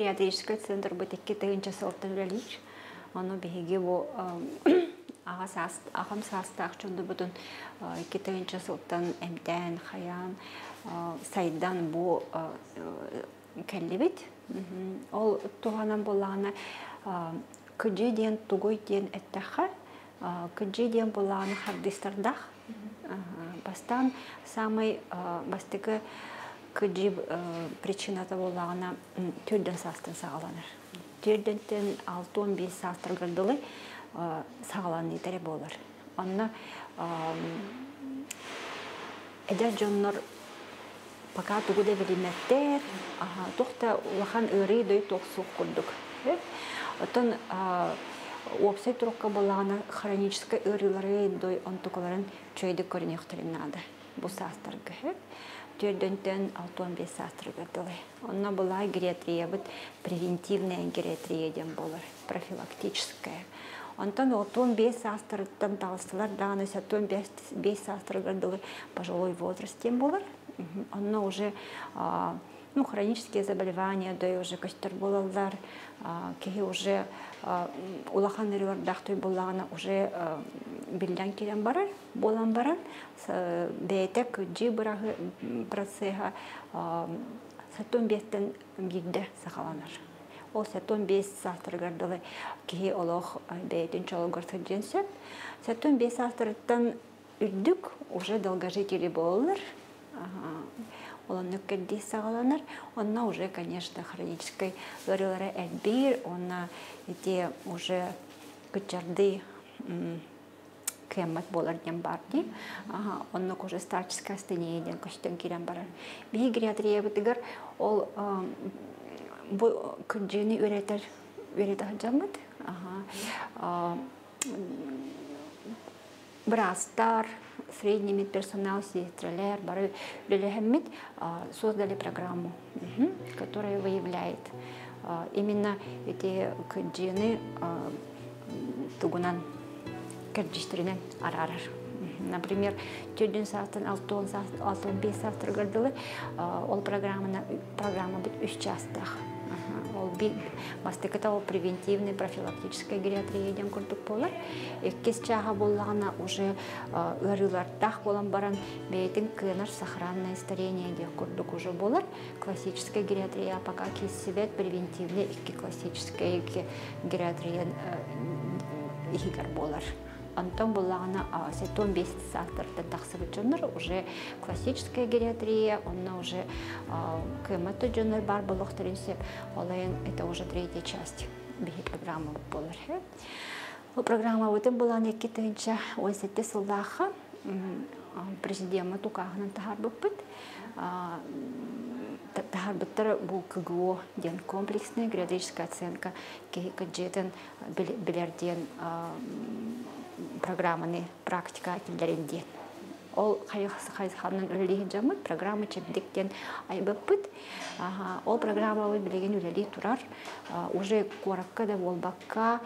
гериатрическай центрбыт 2 тыһыынча сылтан үлэлиир. Ону биһиги бу аҕа саас, аҕам саастаах дьоннорбутун 2 тыһыынча сылтан эмтээн, хайаан, сайдан бу кэллибит. Ол туһанан буоллаҕына, кыдьыы диэн тугуй диэн эттэххэ, кыдьыы диэн буоллаҕына хардыыстардаах. Бастаан самый бастакы кыдьыы причината буоллаҕына 40 саастан саҕаланар. 40-тэн 65 саастаргар дылы саҕаланыыта эрэ буолар. Онно эдэр дьоннор пока тугу да билиммэттэр, туох да улахан ыарыы дой туох суох курдук. Оттон уопсай турукка буоллаҕына хроническай ыарыылары дой онтукаларын үчүгэйдик көрүнүөхтэрин наада бу саастарга. 40-тэн 65 саастарыгар дылы. Онно была гериатриябыт превентивная гериатрия диэн буолар, профилактическая. Онтон 65 саастарыттан таҕыстылар даҕаны 75 саастарыгар дылы пожилой возраст диэн буолар. Онно уже, ну, хронические заболевания да уже көстөр буолаллар, киһи уже улахан ыарыылардаах буоллаҕына уже биллэн киирэн барар, буолан баран бэйэтэ кыдьыы процеһа 75-тэн биирдэ саҕаланар. Ол 75 саастарыгар дылы киһи олох бэйэтин чолугар сылдьыан сөп. 75 саастарыттан үрдүк уже долгожители буолаллар. Ол оннук кэрдиис саҕаланар. Онно уже, конечно, хроническай ыарыылара элбиир, онно ити уже кыччардыы кыаммат буолар диэн баар дии. Оннук уже старческая астения диэн көстөн киирэн барар. Биһи гериатриябытыгар ол бу кырдьыыны үөрэтэр үөрэтэ сылдьаммыт. Быраастар, средний медперсонал, сестралэр бары үлэлэһэммит создали программу, которая выявляет именно эти кырдьыыны тугунан кэрдиистеринэн араарар. Например, 40 саастан 65 саастарыгар дылы ол программаны программа бит үс чаастаах. Ол бастакыта ол превентивный профилактическая гериатрия диэн курдук буолар. Иккис чааһа буоллаҕына уже ыарыылардаах буолан баран бэйэтин кыанар сохранное старение диэн курдук уже буолар. Классическая гериатрия пока киирсибэт, превентивный икки классическая гериатрия иһигэр буолар. Онтон буоллаҕына 75 саастарыттан тахсыбыт дьоннор уже классическая гериатрия, онно уже кыаммат дьоннор баар буолуохтарын сөп. Ол это уже третья часть биһи программа буолар. Ол программабытын булан 2017 сыллаахха президеммит укааһынан таһаарбыппыт. Таһаарбыттар бу КГО диэн комплексная гериатрическая оценка киһи кыдьыытын билэр диэн программаны практика киллэрин диэн. Ол хайысханан үлэлиир дьоммут программа Чэбдик диэн айбыппыт. Ол программабыт билигин үлэлии турар. Уже куоракка да буолбакка,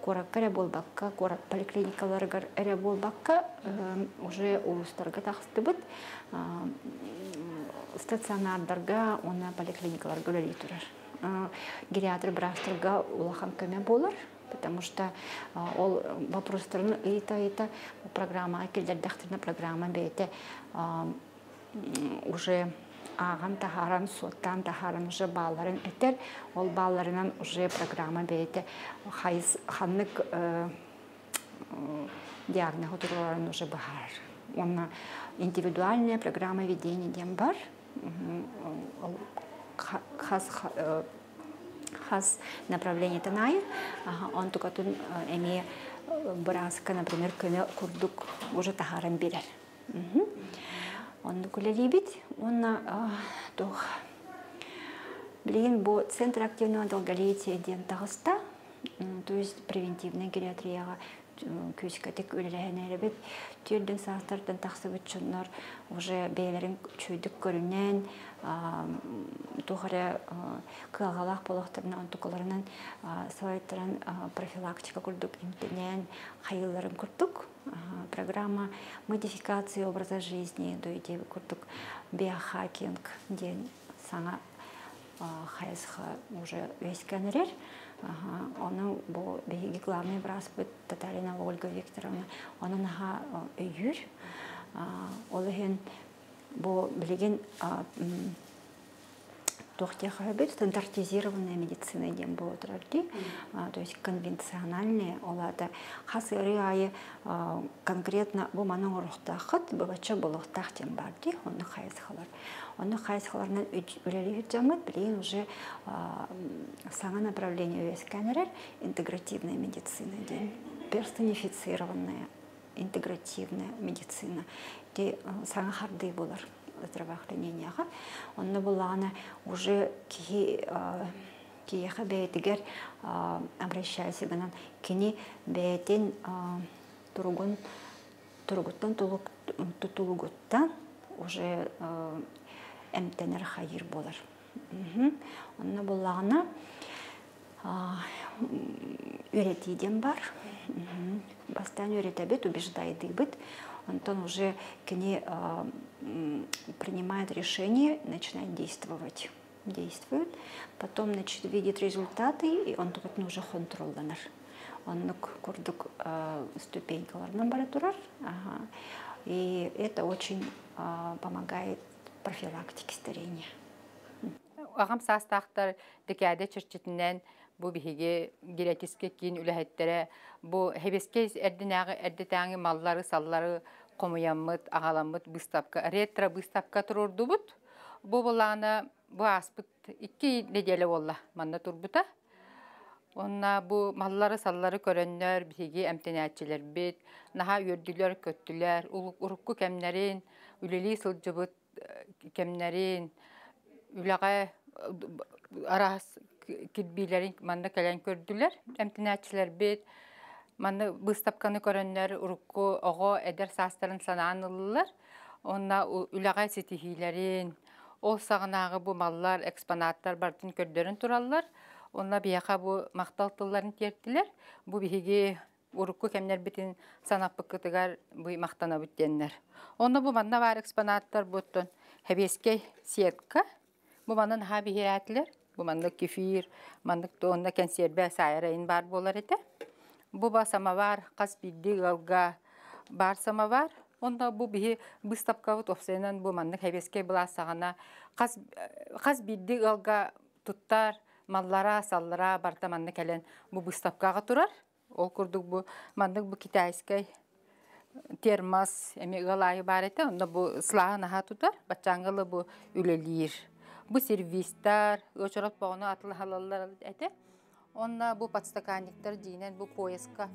куоракка эрэ буолбакка, куорат поликлиникаларыгар эрэ буолбакка, уже улуустарга тахсыбыт стационардарга уонна поликлиникаларга үлэлии турар. Гериатр быраастарга улахан көмө буолар, потому что ол вопростарын ыйыта-ыйыта программаҕа киллэрдэхтэринэ программа бэйэтэ уже ааҕан таһааран, суоттаан таһааран уже баалларын этэр, ол баалларынан уже программа бэйэтэ ханнык диагноһу туруорарын уже быһаарар. Уонна индивидуальная программа ведения диэн бар. Ол хас хас направлениетын аайы онтукатын эмиэ бырааска, например, көмө курдук уже таһааран биэрэр. Оннук үлэлиибит. Уонна туох билигин бу Центр активного долголетия диэн таҕыста. То есть превентивный гериатрияҕа күүскэтик үлэлэһэн эрэбит. 40 саастартан тахсыбыт дьоннор уже бэйэлэрин үчүгэйдик көрүнэн, туох эрэ кыалҕалаах буолуохтарына онтукаларынан салайтаран профилактика курдук эмтэнэн хайыыларын курдук программа модификации образа жизни дойди курдук биохакинг диэн саҥа. хайысха уже үөскээн эрэр. Ону бу биһиги главный бырааспыт Татарина Ольга Викторовна ону наһаа өйүүр. Ол иһин бу билигин туох диэхэ стандартизированная медицина диэн буола турар дии. То есть конвенциональная, ол аата хас ыарыы аайы конкретно бу маны оҥоруохтааххыт, бабачча буолуохтаах диэн баар дии, оннук хайысхалар. Оннук хайысхаларынан үлэлиир дьоммут билигин уже саҥа направление үөскээн эрэр интегративная медицина диэн, персонифицированная интегративная медицина. Ити саҥа хардыы буолар здравоохранениеҕа. Онно буллаҕына уже киһи киһиэхэ бэйэтигэр обращайся гынан кини бэйэтин туругун туругуттан тутулугуттан уже эмтэнэр хайыыр буолар. Онно буллаҕына үөрэтии диэн бар. Бастаан үөрэтэбит, убеждайдыыбыт. Онтон уже кини принимает решение, начинает действовать. Действует. Потом, значит, видит результаты, и он тут уже хонтролланар. Оннук курдук ступенькаларынан бара турар. Ага. И это очень помогает профилактике старения. Аҕам саастаахтар дэкээдэ чэрчитинэн бу биһиги геретискэ киин үлэһиттэрэ бу хэбэскэй эрдинээҕи эрдэтээҥи маллары-саллары хомуйаммыт, аҕаламмыт быыстапка, ретро-быыстапка туруордубут. Бу былаана бу ааспыт 2 нэдиэлэ буолла манна турбута. Онна бу маллары-саллары көрөннөр биһиги эмтэнээччилэрбит наһаа үөрдүлэр-көттүлэр, урукку кэмнэрин, үлэлии сылдьыбыт кэмнэрин, үлэҕэ араас кирбиилэрин манна кэлэн көрдүлэр. Эмтэнээччилэрбит манна быыстапканы көрөннөр урукку оҕо эдэр саастарын санаан ыллылар. Онна үлэҕэ ситиһиилэрин, ол саҕанааҕы бу маллар, экспонаттар барытын көрдөрөн тураллар. Онно биһиэхэ бу махтал тылларын тиэртилэр. Бу биһиги урукку кэмнэрбитин санаппыккытыгар бу махтанабыт диэннэр. Онно бу манна баар экспонаттар буттун хэбиэскэй сетка, бу манна наһаа биһирээтилэр. Бу маннык кефир, маннык туонна кэнсиэрбэ саайарайын баар буолар этэ. Бу ба самовар хас биирдии ыалга баар самовар. Онно бу биһи быыстапкабыт уопсайынан бу маннык хэбиэскэй былаас саҕана хас хас биирдии ыалга туттар маллара, саллара барыта манна кэлэн бу быыстапкаҕа турар. Ол курдук бу маннык бу китайскай термос эмиэ ыал аайы баар этэ. Онно бу сылааһын аһа тутар, баччааҥҥа бу үлэлиир. Бу сервистар, очорот боҕону атылаһалаллар этэ. Онно бу подстаканниктар дьиинэн бу пояска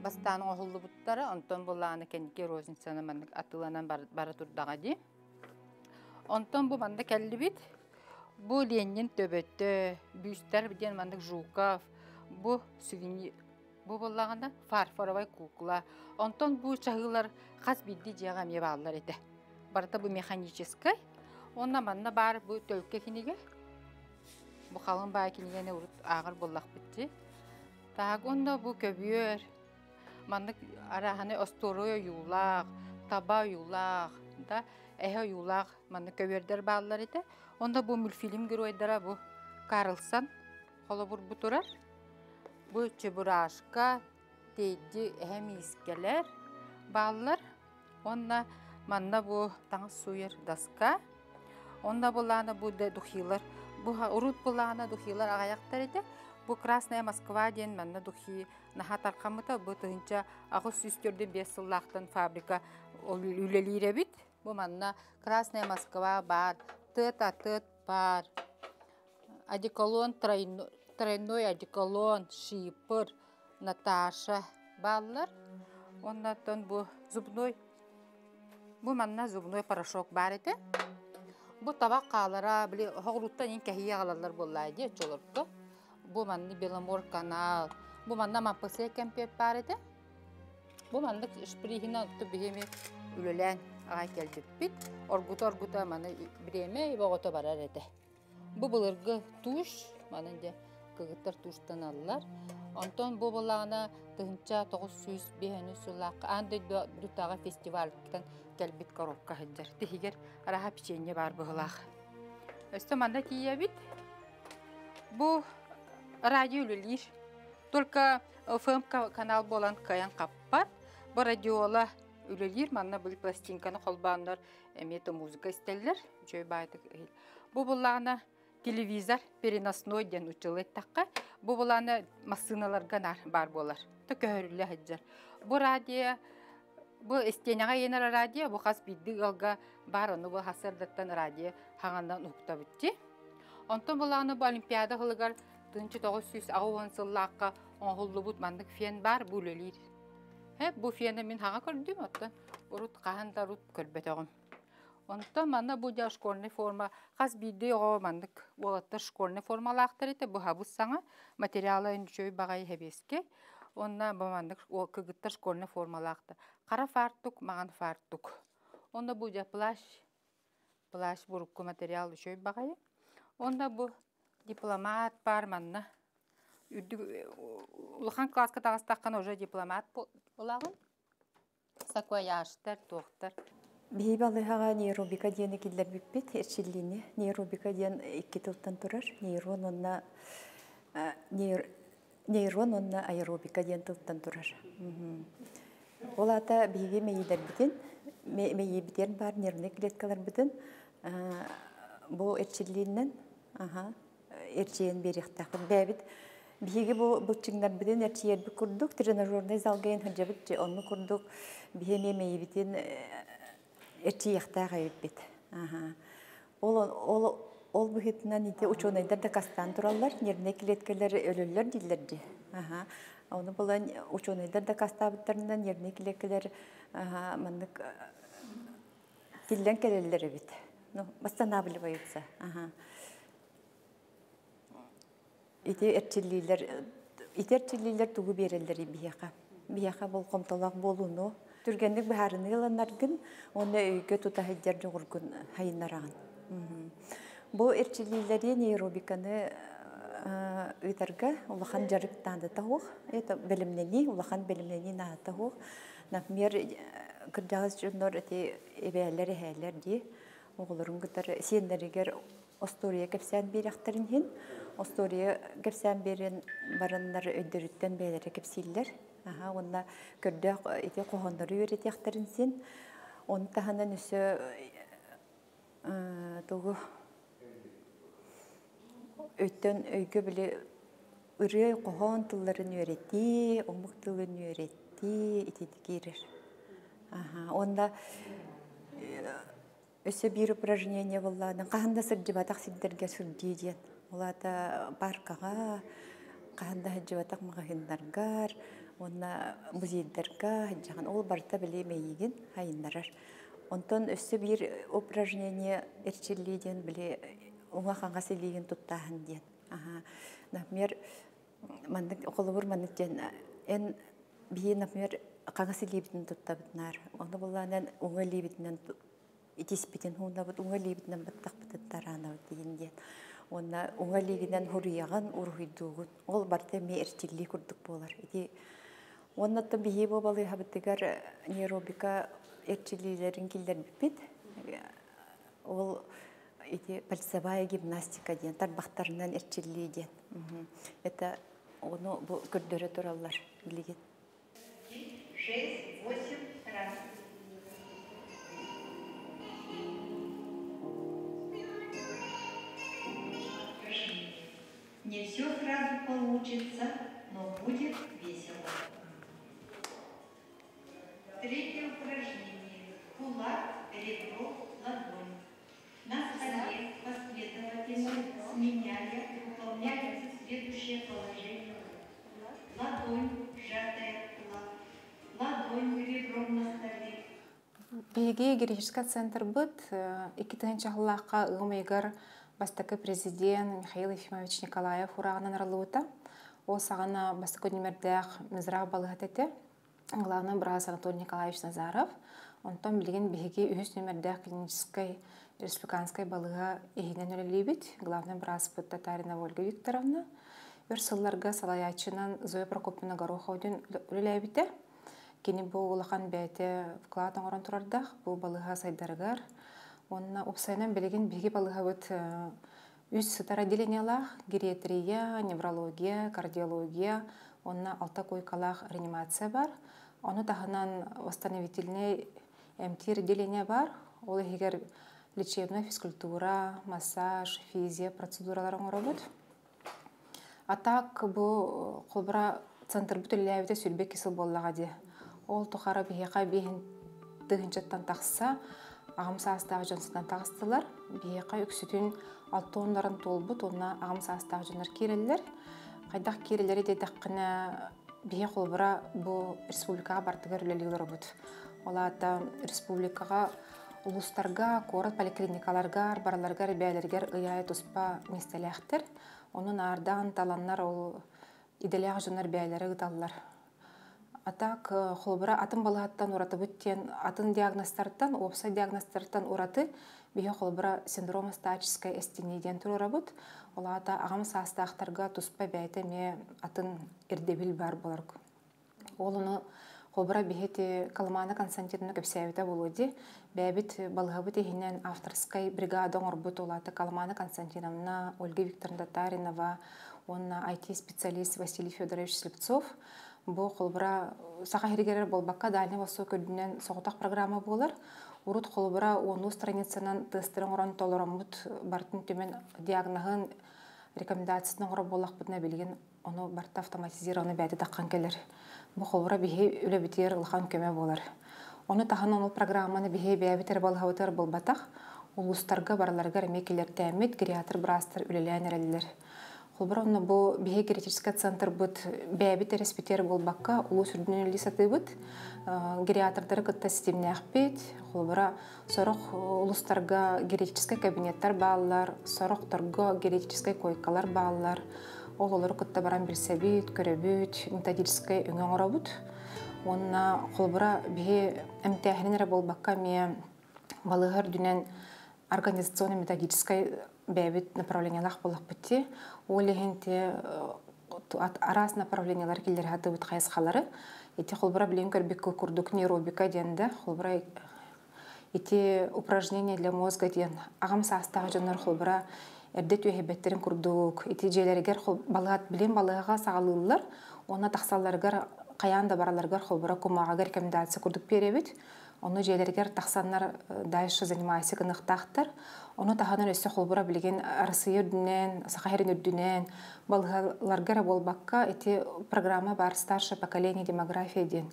бастаан оҥоһуллубуттара, онтон булааны кэнники розницаны маннык атыыланан бара турдаҕа дии. Онтон бу манна кэллибит. Бу Ленин төбөтө, бүүстэр диэн маннык Жуков, бу сувенир бу буоллаҕына фарфоровай кукла. Онтон бу чаһыылар хас биирдии дьиэҕэ эмиэ бааллар этэ. Барыта бу механическай. Уонна манна баар бу төлкө кинигэ. Бу халыҥ баай кинигэни урут ааҕар буоллахпыт дии. Так, уонна бу көбүөр маннык арааһаны остуоруй ойуулаах, таба ойуулаах, да эһэ ойуулаах маннык көбүөрдэр бааллар этэ. Онно бу мультфильм геройдара бу Карлсон холобур бу турар. Бу Чебурашка, Тедди эһэ миискэлэр бааллар. Уонна манна бу таҥас сууйар доска. Онно булаана бу духилар. Бу урут булаана духилар аҕайахтар этэ. Бу Красная Москва диэн манна духи наһаа тархаммыта. Бу 1845 сыллаахтан фабрика үлэлиир эбит. Бу манна Красная Москва баар, тет-а-тет баар, одеколон тройной одеколон, шипр, Наташа бааллар. Оннотон бу зубной бу манна зубной порошок баар этэ. Бу табах хаалара били хоҕуруттан ин кэһии аҕалаллар буоллаа дии оччолорго. Бу манны Беломор канал, бу манна маппысыа кэмпиэт баар этэ. Бу маннык шприхинэн отту биһими үлэлээн аҕай кэлбиппит. Оргута-оргута маны бириэмэ оҕото барар этэ. Бу былыргы тушь, манан дьэ кыргыттар тууштаналлар. Онтон бу былаана 1905 сыллаахха аан дойду дутаҕа фестивальтан кэлбит коробка сылдьар. Тиһигэр араха печенье баар быһылаах. Өссө манна тиийэбит. Бу радио үлэлиир. Только ФМ канал буолан кыайан хаппат. Бу радиола үлэлиир. Манна били пластинканы холбооннор эмиэ да музыка истэллэр. Үчүгэй баайдык. Бу буллаҕына телевизор переносной диэн уччулу эттэххэ, бу булааны массыыналарга наар баар буолар. То көһөрүллэ сылдьар. Бу радио бу истиэнэҕэ иэнэр радио, бу хас биирдии ыалга баар, ону бу сарсыардаттан радио хаҥанан уһуктабыт. Онтон булааны бу Олимпиада сылыгар 1980 сыллаахха оҥоһуллубут маннык фен баар, бу үлэлиир. Бу фена мин хаҥа көрдүм, оттон урут хаһан да урут көрбөтөҕүм. Онтон манна бу дьэ школьный форма, хас биирдии оҕо маннык уолаттар школьный формалаахтар этэ, бу хабыс саҥа, материала үчүгэй баҕайы хэбиэскэй. Онно бу маннык кыргыттар школьный формалаахтар. Хара фартук, маҥан фартук. Онно бу дьэ плащ, плащ бурукку материал үчүгэй баҕайы. Онно бу дипломат бар манна. Үрдүк улахан класска таҕыстаххына уже дипломат буолаҕын. Саквояжтар, туохтар. Биһи балыыһаҕа нейробика диэни киллэрбиппит, эрчиллиини. Нейробика диэн икки тылтан турар. Нейрон уонна нейрон уонна аэробика диэн тылтан турар. Ол аата биһиги мэйиилэрбитин, мэйиибитигэр баар нервнэй клеткаларбытын бу эрчиллиинэн эрчийэн биэриэхтээхпит. Бэйэбит биһиги бу былчыҥнарбытын эрчийэрбит курдук тренажерный залга иһин сылдьабыт, онну курдук биһи эмиэ мэйиибитин эрчийиэхтээх эбиппит. Ол ол ол быһыытынан ити учуонайдар дакастаан тураллар, нервнэй клеткалар өлөллөр дииллэр дии. Ону булан учуонайдар дакастаабыттарынан нервнэй клеткалар маннык тиллэн кэлэллэр эбит. Ну, восстанавливаются. Ити эрчиллиилэр ити эрчиллиилэр тугу биэрэллэрий биһиэхэ? Биһиэхэ болҕомтолоох буолууну, түргэнник быһаарыныы ылынаргын уонна өйгө тута сылдьар дьоҕургун сайыннараҕын. Бу эрчиллиилэри нейробиканы ыытарга улахан дьарык наадата суох. Это бэлэмнэнии, улахан бэлэмнэнии наадата суох. Например, кырдьаҕас дьоннор эти эбээлэр, эһээлэр дии оҕолорун кытары сиэннэригэр остуоруйа кэпсээн биэрэхтэрин иһин, остуоруйа кэпсээн биэрэн бараннар өйдөрүттэн бэйэлэрэ кэпсииллэр. Аха, уонна көрдөөх ити хоһооннору үөрэтиэхтэрин син. Ону таһынан өссө тугу өйтөн өйгө били ырыа хоһоон тылларын үөрэтии, омук тылын үөрэтии итини киирэр. Аха, уонна өссө биир упражнение буоллаҕына, хаһан да сылдьыбатах сирдэргэ сылдьыы диэн. Ол аата паркаҕа, хаһан да сылдьыбатах маҕаһыыннаргар уонна музейдарга сылдьаҕын. Ол барыта били мэйиигин сайыннарар. Онтон өссө биир упражнение эрчиллии диэн били уҥа-хаҥас илиигин туттааһын диэн. Аха. Например, маннык холобур маннык диэн эн биһи, например, хаҥас илиибитин туттабыт наар. Ону буллаанан уҥа илиибитинэн итиспитин хуунабыт, уҥа илиибитинэн баттахпытын тараанабыт диэн диэн. Уонна уҥа илиигинэн хуруйаҕын, уруһуйдуугун. Ол барыта эмиэ эрчиллии курдук буолар. Ити уонна биһи бу балыыһабытыгар нейробика эрчиллиилэрин киллэрбиппит. Ол ити пальцевая гимнастика диэн, тарбахтарынан эрчиллии диэн. Это ону бу көрдөрө тураллар билигин. 6, 8, раз. Не все сразу получится, но будет весело. Третье упражнение. Кулак, ребро, ладонь. На столе последовательно, сменяя, выполняется следующее положение. Ладонь, сжатая в кулак. Ладонь ребром на столе. Биһиги гериатрическай центрбыт 2 сыллаахха ыам ыйыгар бастакы президент Михаил Ефимович Николаев уурааҕынан арыллыбыта. Ол саҕана бастакы нүмердээх Минздрав балыыһата этэ. Главный быраас Анатолий Николаевич Назаров. Онтон билигин биһиги үһүс нүмердээх клиническай республиканскай балыыһа иһинэн үлэлиибит. Главный бырааспыт Татарина Ольга Викторовна. Өр сылларга салайааччынан Зоя Прокопьевна Горохова диэн үлэлээбитэ. Кини бу улахан бэйэтэ вклад оҥорон турардаах бу балыыһа сайдарыгар. Уонна уопсайынан билигин биһиги балыыһабыт Үс сытар отделениелаах: гериатрия, неврология, кардиология, онно алта койкалаах реанимация бар. Ону таһынан восстановительный эмтиир отделение бар. Ол иһигэр лечебная физкультура, массаж, физия процедуралар оҥоробут. А так бу холбура центрбыт үлэлээбитэ 22 сыл буоллаҕа дии. Ол тухары биһиэхэ биэһин тыһыынчаттан тахса аҕам саастаах дьон сытан таҕыстылар. Биһиэхэ үксүтүн 60-ларын туолбут уонна аҕам саастаах дьоннор киирэллэр. Хайдах киирэллэри диэтэххинэ, биһи холбура бу республикаҕа бартыгар үлэлии олоробут. Ол аата республикаҕа улуустарга, куорат поликлиникаларга, бараларгар, бээлэригэр ый аайы туспа миэстэлээхтэр. Онон аардаан таланнар ол идэлээх дьоннор бээлэри ыыталлар. А так холобура атын балыһаттан уратыбыт диэн атын диагнозтартан, уопсай диагнозтартан ураты биһи холобура синдром старческой астении диэн туруорабыт. Ол аата аҕам саастаахтарга туспа бэйэтэ эмиэ атын ирдэбил бар буолар. Ол ону холобура биһи Калмана Константиновна кэпсээбитэ буолуо дии. Бэйэбит балыһабыт иһинэн авторскай бригада оҥорбут, ол аата Калмана Константиновна, Ольга Викторовна Татаринова уонна IT-специалист Василий Федорович Слепцов. Бу холобура саха сиригэр буолбакка, Дальний Восток үрдүнэн соҕотох программа буолар. Урут холобура 10 страницанан тесттэрин оҥорон толороммут, бартын түмэн диагноһын, рекомендациятын оҥорор буоллахпытына, билигин ону барта автоматизированный бэйэтэ таххан кэлэр. Бу холобура биһи үлэбитигэр улахан көмө буолар. Ону таһынан ол программаны биһи бэйэбит эрэ балыһабытыгар буолбатах, улуустарга барыларыгар эмиэ килэртээммит гериатр быраастар үлэлээн эрэллэр. Холобура онно бу биһи гериатрический центрбыт бэйэбит эрэ испитигэр буолбакка, улуус үрдүнэн үлэлии сатыыбыт. Гериатрдары кытта ситимнээхпит. Холобура сорох улуустарга гериатрический кабинеттар бааллар, сорохторго гериатрический койкалар бааллар. Ол олору кытта баран билсэбит, көрөбүт, методическай өҥө оҥоробут. Уонна холобура биһи эмтээһинин эрэ буолбакка эмиэ балыыһа үрдүнэн организационно-методическай бэйэбит направлениелаах буоллахпыт дии. Ол иһин те араас направлениелар киллэр хатыбыт хайысхалары. Ити холобура билин көрбүккэ курдук нейробика диэн да, холобура ити упражнение для мозга диэн аҕам саастаах дьоннор холобура эрдэ түөһэбэттерин курдук ити дьиэлэригэр балыһат билин балыһаҕа саҕалыыллар, уонна тахсалларыгар хайаан да бараларыгар холобура кумааҕыга рекомендация курдук биэрэбит. Ону дьиэлэригэр тахсаннар дальше занимайся гыныахтаахтар. Ону таһынан өссө холобура билигин Россия үрдүнэн, Саха сирин үрдүнэн балыһаларга эрэ буолбакка ити программа бар, старшее поколение, демография диэн.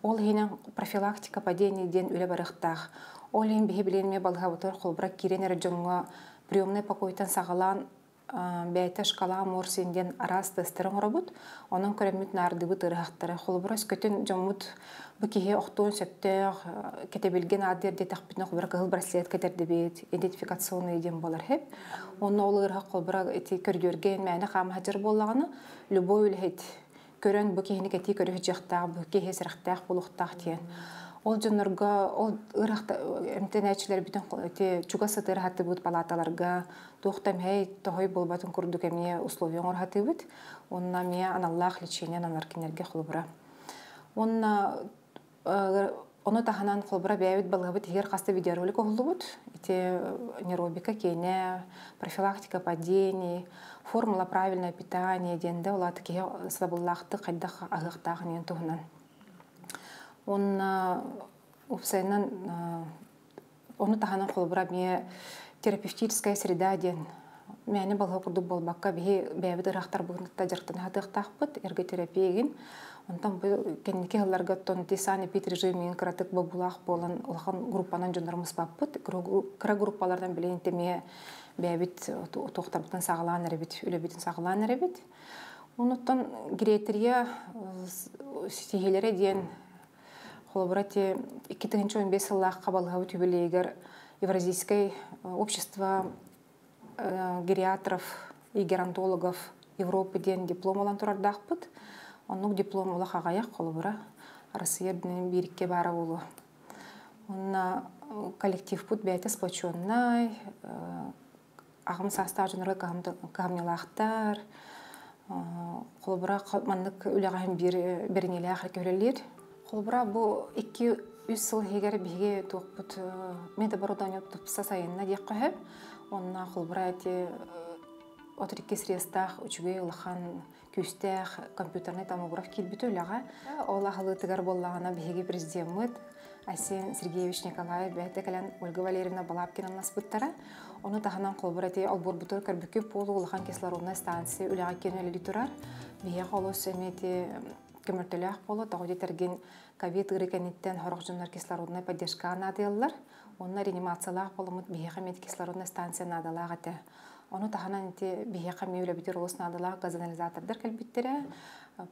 Ол иһинэн профилактика падения диэн үлэ барыахтаах. Ол иһин биһи билин эмиэ балыһабытыгар холобура киирэн эрэ дьоҥҥо приемный покойтан саҕалаан бэйэтэ шкала Морсин диэн араас тесттэр оҥоробут. Онон көрөммүт наардыбыт ыарыһахтары. Холобура өскөтүн дьоммут бу киһи охтуон сөптөөх кэтэбилгэ наадыйар диэтэхпитинэ, холобура кыһыл браслет кэтэрдибит, идентификационный диэн буолар хеп. Онно ол ыарыһах холобура ити көрдүөргэ мээнэ хаама сылдьар буоллаҕына, любой үлэһит көрөн бу киһини кэтии көрө сылдьыахтаах, бу киһи сэрэхтээх буолуохтаах диэн. Ол дьоннорго ол ыарахта эмтэнээччилэр бүтүн ити чугас сытыар хатыбыт палаталарга туох хэй тоһой буолбатын курдук эмиэ условия оҥор хатыбыт. Онно эмиэ аналлаах лечение ананар кинилэргэ холобура. Онно ону таһынан холобура бэйэбит балыһабыт иһигэр хаста видеоролик оһуллубут. Ити нейробика киэнэ, профилактика падений, формула правильное питание диэн да улааты киһи сабыллаахтык хайдах аһыахтаах диэн туһунан. Онно уопсайынан ону таһынан холобура эмиэ терапевтическая среда диэн мээнэ балыһа курдук буолбакка биһи бэйэбит ыраахтарбытын дьарыктана хатыахтаахпыт эрготерапиягин. Онтон бу кэнники сылларга оттон санэпид режимин кыратык бобуулаах буолан улахан группанан дьоннор муспаппыт. Кыра группалардан билин эмиэ бэйэбит туохтарбытын саҕалаан эрэбит, үлэбитин саҕалаан эрэбит. Онуттан гериатрия ситиһиилэрэ диэн холобура те 2015 сыллаахха балыһабыт юбилейигэр Евразийское общество гериатров и геронтологов Европы диэн диплом алан турардаахпыт. Оннук диплом улах аҕыйах, холобура Россия үрдүнэн биирикке баара буолуо. Онно коллективпут бэйэтэ сплоченный, аҕам саастаах дьоннорго кыһамньылаахтар. Холобура маннык үлэҕэ биир бэриниилээх көрөллөр. Холобура бу 2-3 сыл иһигэр биһиги туохпут медоборудование тупса сайынна диэххэ сөп. Онно холобура эти 32 средстаах үчүгэй улахан күүстээх компьютерный томограф киирбит үлэҕэ. Ол аһылыытыгар буоллаҕына биһиги президеммит Айсен Сергеевич Николаев бэйэтэ кэлэн Ольга Валерьевна Балабкинанаспыттара. Ону таһынан холобур эти олбуорбутугар көрбүккүт буолуу улахан кислородная станция үлэҕэ киирэн үлэлии турар. Биһиэхэ олус эмиэ ити көмөртөлөөх буолуо, тоҕо диэтэргин ковид ыарыы кэнниттэн сорох дьоннор кислородная поддержкаҕа наадыйаллар. Онно реанимациялаах буоламмыт биһиэхэ эмиэ кислородная станция наадалаах этэ. Ону таһынан ити биһиэхэ эмиэ үлэбитигэр олус наадалаах газоанализатордар кэлбиттэрэ,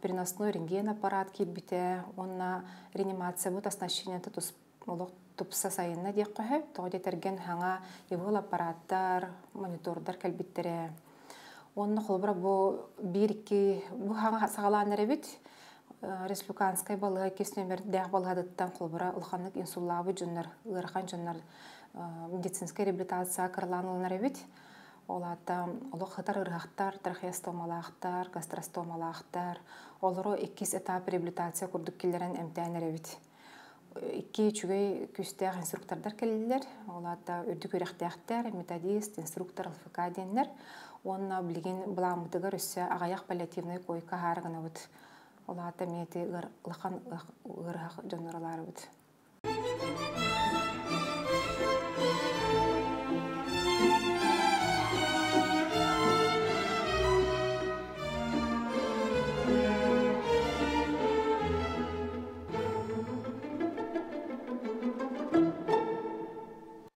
переносной рентген аппарат киирбитэ уонна реанимациябыт оснащениета тус олох тупса сайынна диэххэ сөп. Тоҕо диэтэргин хаҥа ИВЛ аппараттар, монитордар кэлбиттэрэ. Уонна холобура бу биир-икки бу хаҥа саҕалаан эрэбит. Республиканскай балыыһа иккис нүөмэрдээх балыыһатыттан холобура улаханнык инсуллаабыт дьоннор, ыарахан дьоннор медицинскэй реабилитация кыралаан ылынар эбит. Ол аата олох сытар ыарыһахтар, трахеостомалаахтар, гастростомалаахтар, олору иккис этап реабилитация курдук киллэрэн эмтээн эрэбит. Икки үчүгэй күүстээх инструктордар кэллилэр. Ол аата үрдүк үөрэхтээхтэр, методист, инструктор ЛФК диэннэр. Уонна билигин былааммытыгар өссө аҕыйах паллиативнай койка аһаары гынабыт. Ол аата эмиэ ити улахан ыарыһах дьоннор алаарыбыт.